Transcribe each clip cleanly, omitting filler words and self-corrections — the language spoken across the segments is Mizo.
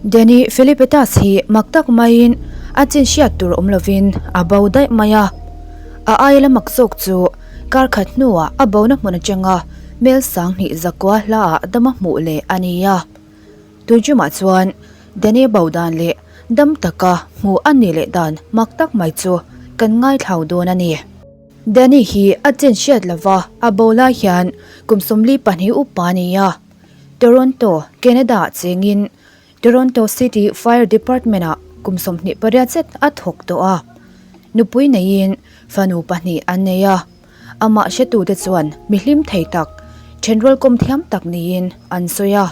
Danny Filipetas hi mak tak maiin a chin hriat tur awm lovin a bo daih mai a. A aia la mak zawk chu kar khat hnuah a bona hmun atanga mel sanghnih zakua hlaah dama hmuh leh a ni a. Tuichumah chuan Danny bo dan leh dam taka hmuh a nih leh dan mak tak mai chu kan ngaithlau dawn a ni. Danny hi a chin hriat lova a bo lai hian kum 42 upa a ni a. Toronto, Canada-ah chengin Toronto City Fire Department-ah kum 28 zet a thawk tawh a. Nupui neiin fanu pahnih an nei a, amah hretute chuan mi hlim thei tak, thenrual kawm thiam tak niin an sawi a.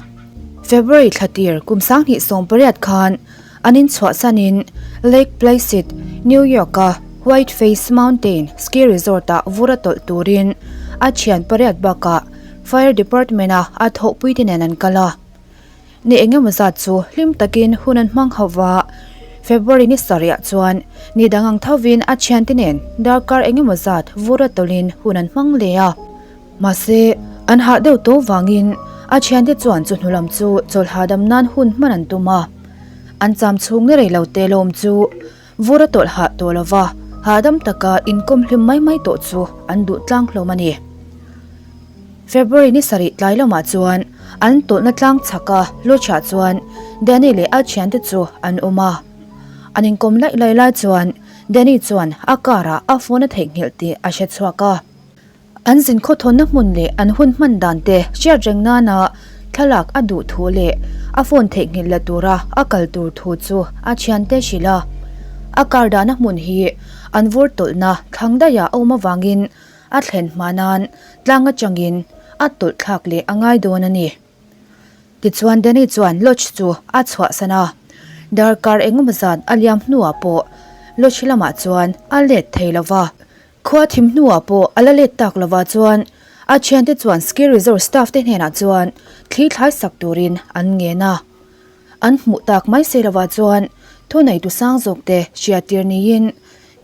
February thla tir kum 2018 khan an inchhuahsanin Lake Placid, New York-a Whiteface Mountain Ski Resort-ah vur a tawlh turin a thian pariat bakah Fire Department-a a thawhpuite nen an kal a. Ni engemaw zat chu hlim takin hun an hmang hauh va, February ni sarihah chuan ni dang ang thovin a thiante nen darkar engemaw zat vur a tawlhin hun an hmang leh a. Mahse, an hah deuh tawh vangin a thiante chuan chu hnu lam chu chawlh hahdam nan hun hman an tum a. An cham chhung ni rei lo te lawm chu vur a tawlh hah tawh lo va, hahdam taka inkawm hlim mai mai tawh chu an duh tlang hlawm a ni. February ni sarih tlai lamah chuan an tawlhna tlang chhaka Lodge-ah chuan Danny leh a thiante chu an awm a. An inkawm laih laih lai chuan Danny chuan a car-ah a phone a theihnghilh tih a hre chhuak a. An zin khawthawnna hmun leh an hun hman dan te hriat reng nana thlalak a duh thu leh a phone theihnghilh la tura a kal tur thu chu a thiante hrilh a. A car dahna hmun hi an vur tawlhna thlang daihah a awm avangin a thlen hma nan tlang atangin a tawlh thlak leh a ngai dawn a ni. Tichuan Danny chuan Lodge chu a chhuahsan a, darkar engemaw zat a liam hnuah pawh Lodge lamah chuan a let thei lo va. Khua thim hnuah pawh a la let tak lovah chuan a thiante chuan ski resort staff te hnenah chuan thli thlai sak turin an ngen a. An hmuh tak mai se lovah chuan thuneitu sang zawk te hriattir niin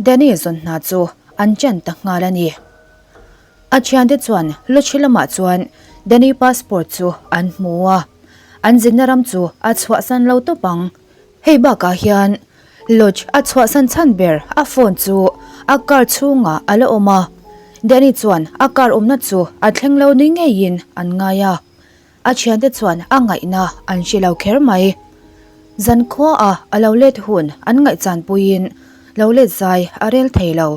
Danny zawn hna chu an ṭan ta nghal a ni. A thiante chuan Lodge lamah chuan Danny passport chu an hmu a, an zinna ram chu a chhuahsan lo tawp ang. Hei bakah hian Lodge a chhuahsan chhan ber a phone chu a car chhungah a la awm a, Danny chuan a car awmna chu a thleng lo ni ngeiin an ngai a, a thiante chuan a ngaihna an hre lo kher mai. Zankhuaah a lo let hun an ngaihchanpuiin lo let zai a rel thei lo.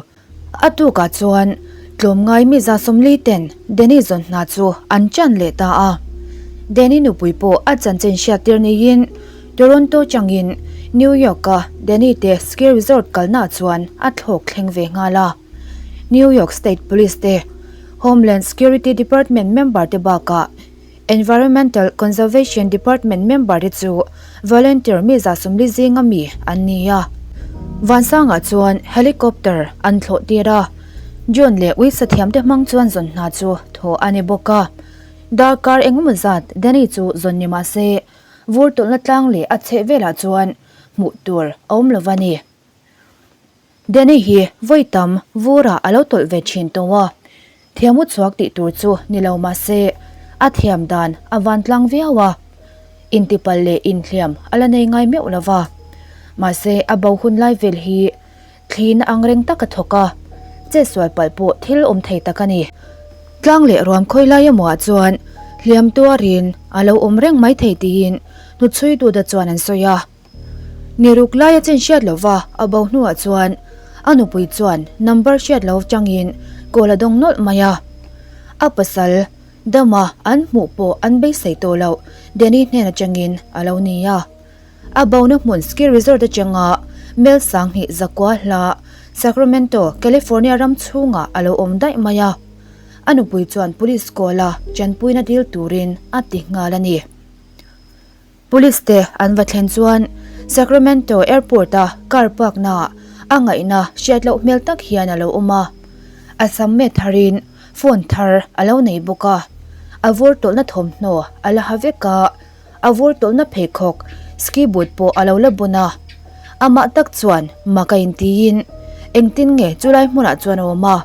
A tukah chuan tlawmngai mi 140 ten Danny zawn hna chu an chan leh ta a. Danny nupui pawh a chanchin hriattir niin Toronto changin New York-a Danny te ski resort kalnaah chuan a thlawk thleng ve nghal a. New York State Police te Homeland Security Department member te bakah Environmental Conservation Department member te chu volunteer mi 140 zinga mi an ni a. Vansangah chuan helicopter an thlawh tir a, drone leh uisa thiamte hmang chuan zawn hna chu thaw a ni bawk a. Darkar engemaw zat Danny chu zawn ni mah se, vur tawlhna tlang leh a chheh velah chuan hmuh tur a awm lo va ni. Danny hi vawi tam vurah a lo tawlh ve thin tawh a, thiam u chhuak tih tur chu ni lo mah se a thiam dan a van tlang viau a, intipalh leh inhliam a la nei ngai meuh lo va. Mahse a bo hun lai vel hi thlina ang reng tak a thawk a, chetsual palh pawh thil awm thei tak a ni. Tlang leh ruam khawi lai emaw ah chuan hliam tuarin a lo awm reng mai thei tiin hnuchhuituda chuan an sawi a. Ni ruk lai a chin hriat lova a bo hnuah chuan a nupui chuan number hriat lo changin call a dawng nawlh mai a. A pasal dama an hmuh pawh an beisei tawh loh Danny hnen atangin a lo ni a. A bona hmun ski resort atanga mel 20 zakua hla Sacramento, California ram chhungah a lo awm daih mai a. A nupui chuan police call a tanpuina dil turin a ti nghal a ni. Police te an va thlen chuan Sacramento Airport a car park naah a ngaihna hriat loh hmel tak hian a lo awm a. A sam met tharin phone thar a lo nei bawk a. A vur tawlhna thawmhnaw a la ha vek a, a vur tawlhna pheikhawk ski boot pawh a lo la bun a. Amah tak chuan mak a intiin engtin nge chulai hmunah chuan a awm a,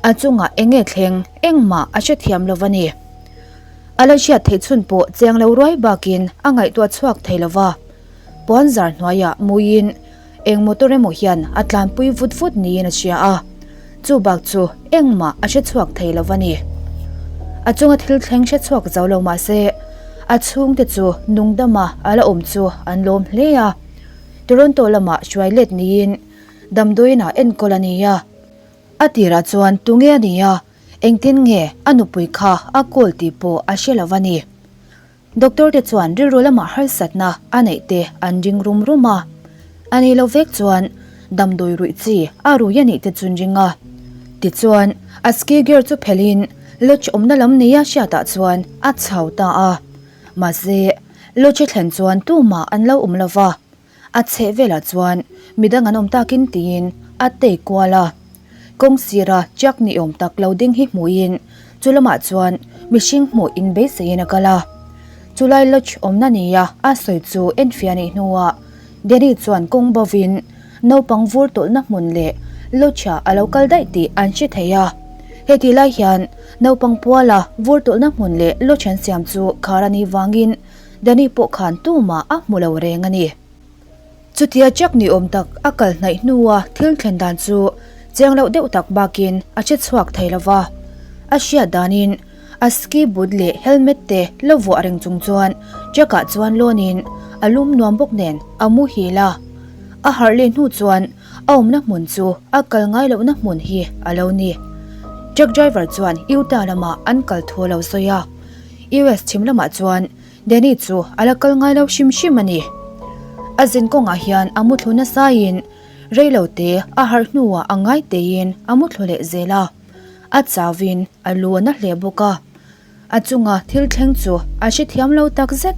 a chungah eng nge thleng engmah a hrethiam lo va ni. A la hriat theih chhun pawh chiang lo ruai bakin a ngaihtuah chhuak thei lo va. Puanzar hnuaiah muiin eng motor emaw hian a tlanpui vut vut niin a hria a, chu bak chu engmah a hre chhuak thei lo a ni. A chunga thil thleng hre chhuak zo lo mah se, a chhungte chu nungdama a la awm chu an lawm hle a. Toronto lamah hruai let niin damdawiinah enkawl a ni a. A tirah chuan tunge a ni a, engtin nge a nupui kha a kawl tih pawh a hre lo a ni. Doctor te chuan rilru lamah harsatna a neih te an ring rum rum a, a nih loh vek chuan damdawi ruih chi a rui a nih te chu an ring a. Tichuan, a ski gear chu phelhin lodge awmna lam nia hriatah chuan a chho ta a. Mahse, lodge a thlen chuan tumah an lo awm lo va. A chheh velah chuan midang an awm takin tiin a tei kual a. Kawng sira truck ni awm tak lo ding hi hmuhin chu lamah chuan mihring hmuh inbeiseiin a kal a. Chulai lodge awmna nia a sawi chu enfiah nih hnuah Danny chuan kawng bovin naupang vur tawlhna hmun leh lodge ah a lo kal daih tih an hre thei a. Hetih lai hian naupang puala vur tawlhna hmun leh lodge an siam chu khar a nih vangin Danny pawh khan tumah a hmu lo reng a ni. Chutia Jack ni awm tak a kal hnaih hnua thil thlen dan chu chiang loh deuh tak bakin a che chhuak thei lo va. A hriat danin a ski boot leh helmet te lo vuah reng chung chuan Jack ah chuan lawnin a lum nuam bawk nen a muhil a. A harh leh hnu chuan a awmna hmun chu a kal ngai lohna hmun hi a lo ni. Truck driver chuan Utah lamah an kal thu a lo sawi a. US chhim lamah chuan Danny chu a la kal ngai lo hrim hrim a ni. A zin kawngah hian a muthlu nasaiin reilo te a harh hnuah a ngai teiin a muthlu leh zel a. A chauhin a lu a na hle bawk a. A chunga thil thleng chu a hrethiam lo tak zet.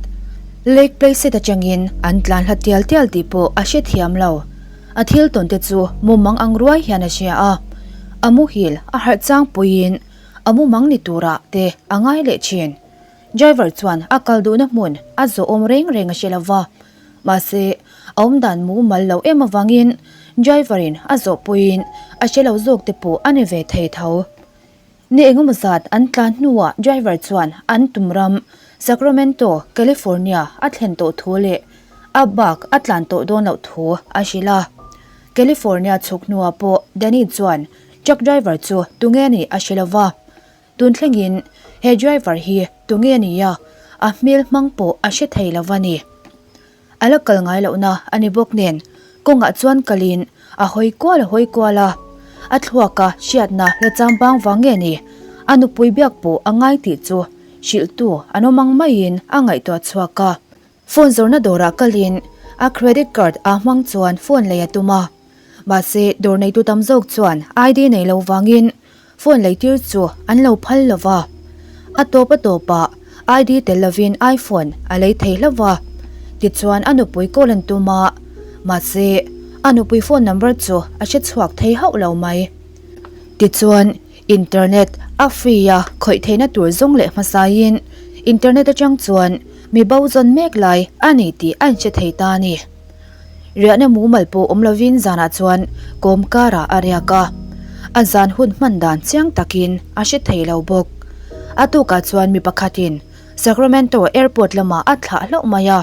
Lake Placid atangin an tlan hla tial tial tih pawh a hrethiam lo. A thil tawn te chu mumang ang ruai hian a hria a. A muhil a harh chang puiin a mumang ni turah te a ngai leh thin. Driver chuan a kal duhna hmun a zawh awm reng reng a hre lo va. Mahse, a awmdan mumal lo em avangin driver in a zawh puiin a hre lo zawk te pawh a ni ve thei tho. Ni engemaw zat an tlan hnuah driver chuan an tum ram Sacramento, California a thlen tawh thu leh a bak a tlan tawh dawn loh thu a hrilh a. California chhuk hnuah pawh Danny chuan truck driver chu tunge nih a hre lova. Tun thlengin he driver hi tunge nia a hmel hmang pawh a hre thei lova ni. A la kal ngai lohna a ni bawk nen kawngah chuan kalin a hawi kual a hawi kual a, a thluaka hriatna la chambang vang nge ni a nupui biak pawh a ngai tih chu hrilhtu an awm ang maiin a ngaihtuah chhuak a. Phone zawrhna dawrah kalin a credit card ah hmang chuan phone lei a tum a, mahse dawr neitu tam zawk chuan ID nei lo vangin Phone leitir chu an lo phal lo va, a tawp a tawpah ID tel lovin iPhone a lei thei hlauh va, tichuan a nupui call an tum a, mahse a nupui phone number chu a hre chhuak thei hauh lo mai. Tichuan internet a free a khawih theihna tur zawng leh hmasaiin internet atang chuan mi bo zawn mek lai a ni tih a inhre thei ta a ni. Riahna mumal pawh awm lovin zanah chuan kawm karah a riak a, a zan hun hman dan chiang takin a hre thei lo bawk. A tukah chuan mi pakhatin Sacramento Airport lamah a thlah hlauh mai a.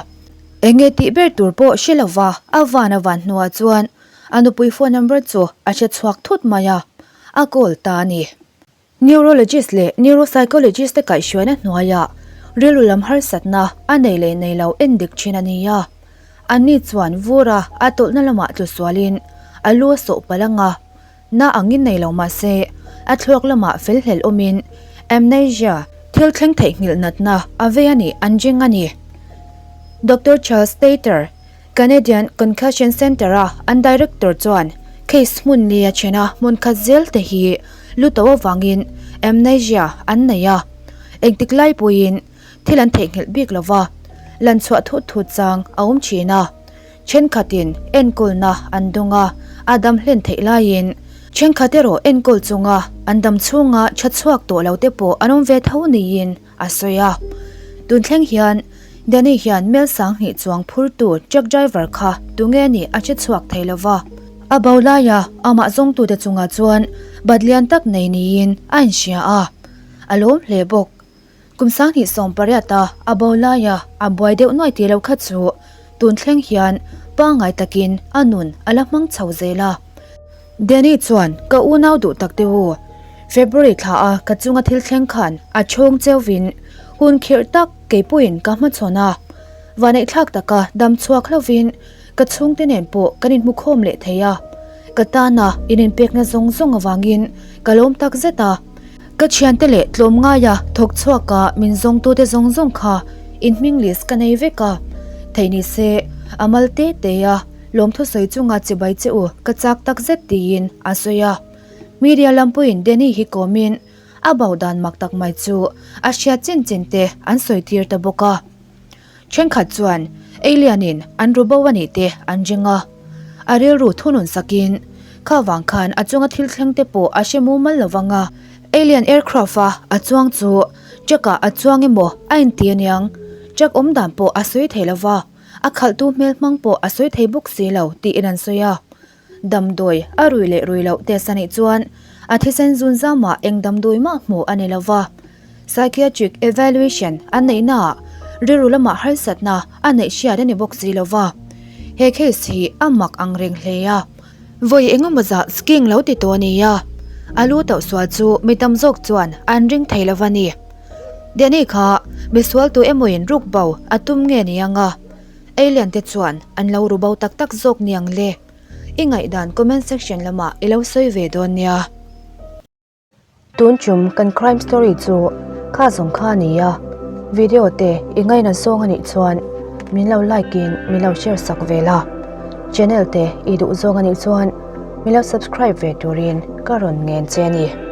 Enge tih ber tur pawh hre lova a van a van hnuah chuan a nupui phone number chu a hre chhuak thut mai a, a call ta a ni. Neurologist leh neuropsychologist te kaihhruaina hnuaiah rilru lam harsatna a nei leh nei lo endik thin a ni a. Anni chuan vura a tawlhna lamah tlu sualin a lu a sawh palh ang a, na angin nei lo mah se a thluak lamah fel hlel awmin amnesia, thil thleng theihnghilh natna a vei a nih an ring a ni. Doctor Charles Tator. Canadian Concussion Centre-a an director chuan case hmun nia chhena hmun khat zel te hi lu to avangin amnesia an nei a, engtik lai pawhin thil an theihnghilh bik lo va, lan chhuah thut thut chang a awm thin a. Thenkhatin enkawlna an dawng a, a dam hlen theih laiin thenkhat erawh enkawl chunga an dam chhunga tha chhuak tawh lo te pawh an awm ve tho niin a sawi a. Tun thleng hian Danny hian mel 2000 chuang phurtu truck driver kha tunge nih a hre chhuak thei lo va. A bo laia amah zawngtute chungah chuan bat lian tak nei niin a inhria a, a lawm hle bawk. Kum 2018 a a bo laia a buai deuh nuai tih lo kha chu. Tun thleng hian pangngai takin a nun a la hmang chho zel a. Danny chuan ka unau duh tak te u, February thla a ka chunga thil thleng khan a chhawng cheuvin hun khirh tak kei pawhin ka hmachhawn a. Vaneihthlak taka dam chhuak hlovin ka chhungte nen pawh kan inhmukhawm leh thei a. Ka tana in inpekna zawng zawng avangin ka lawm tak zet a. Ka thiante leh tlawmngaia thawk chhuaka min zawngtute zawng zawng kha in hming list ka nei vek a. Theih ni se a mal te te a lawmthu sawi chunga chibai che u ka chak tak zet tiin a sawi a. Media lam pawhin Danny hi kawmin a bau dan mak tak mai chu a hriat chin chin te an sawi tir ta bawk a. Thenkhat chuan Alien-in an ru bo a nih te an ring a, a rilru thunun sakin kha vang khan a chunga thil thleng te pawh a hre mumal lo vang a, Alien aircraft-a a chuang chu truck-ah a chuang emaw a inti aniang, truck awm dan pawh a sawi thei lo va, a khalhtu hmel hmang pawh a sawi thei bawk si lo tiin an sawi a. Damdawi a rui leh rui loh test a nih chuan a thisen zun zamah eng damdawi mah hmuh a ni lo va. Psychiatric evaluation an neihnaah rilru lamah harsatna a neih hriat a ni bawk si lo va. He case hi a mak ang reng hle a. Vawi engemaw zah skiing lo ti tawh a ni a. A lu tauh sual chu mi tam zawk chuan an ring thei lo va ni. Danny kha misual tu emawin ruk bo a tum nge ni ang a? Alien te chuan an lo ru bo tak tak zawk niang le. I ngaihdan comment section lamah i lo sawi ve dawn nia. Tun chum kan crime story chu kha zawng kha a ni a, video te i ngaina zawng a nih chuan min lo like in min lo share sak ve la, channel te i duh zawng a nih chuan min lo subscribe ve turin ka rawn ngen che a ni.